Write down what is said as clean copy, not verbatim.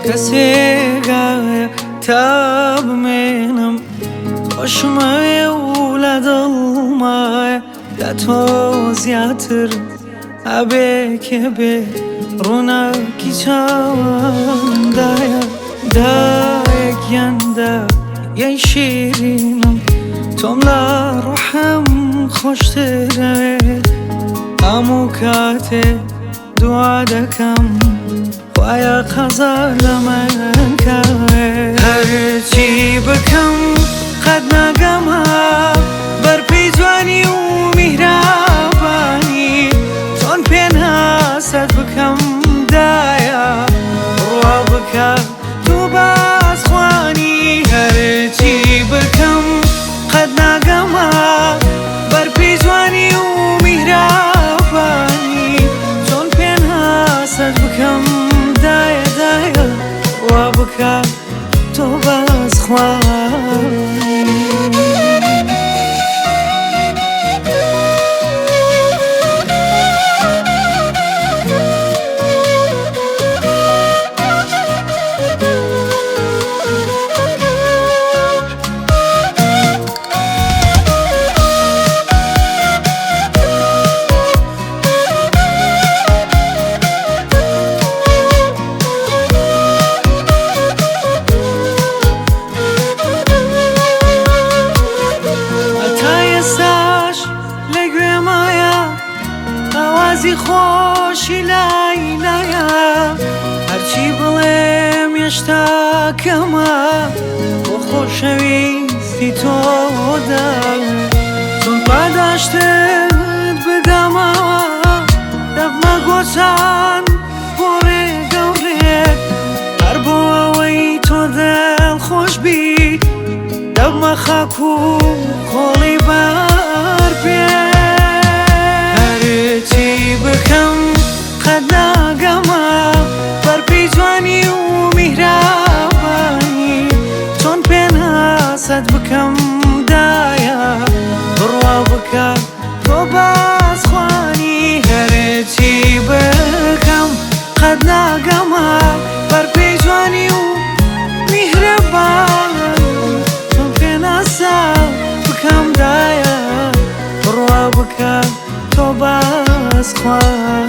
کەسێگایە تا بمێنم خۆشمەوێ و لە دڵمایە لە تۆ زیاتر ئەبێ کێ بێ ڕووناکی چاومدایە دایە گیان دایەی شیرینم تۆم لە ڕۆحم خۆشترەوێ هەموو کاتێ دوعا دەکەم خوایە قەزا لە من کاوێ هەرچی بکەم قەت ناگەمە بەرپێی جوانی و میهرەبانی چۆن پێناسەت بکەم دایە بڕوا بکە تۆ بازخوانی هەرچی بکەم قەت ناگەمە بەرپێی جوانی و میهرەبانی چۆن پێناسەت بکەم دایە دایە بڕوا بکە تۆ بازخوانی. هەتا ئێستاش لە گوێمایە ئاوازی خۆشی لای لایە هەرچی بڵێم هێشتا کەمە بۆ خۆشەویستی تۆدا چۆن پاداشتت بدەمەوە دەبمە گۆچان بۆ ڕێگە و ڕێک هەر بۆ ئەوەی تۆ دڵخۆش بی دەبمە خاک و خۆڵی بەر پێ هەرچی بکەم قەت ناگەمە بەرپێی جوانی و میهرەبانی چۆن پێناسەت بکەم دایە بڕوا بکە تۆ بازخوانی هەرچی بکەم قەت ناگەمە بەرپێی جوانی و میهرەبانی چۆن پێناسە بکەم دایە بڕوا بکە تۆ بازخوانی.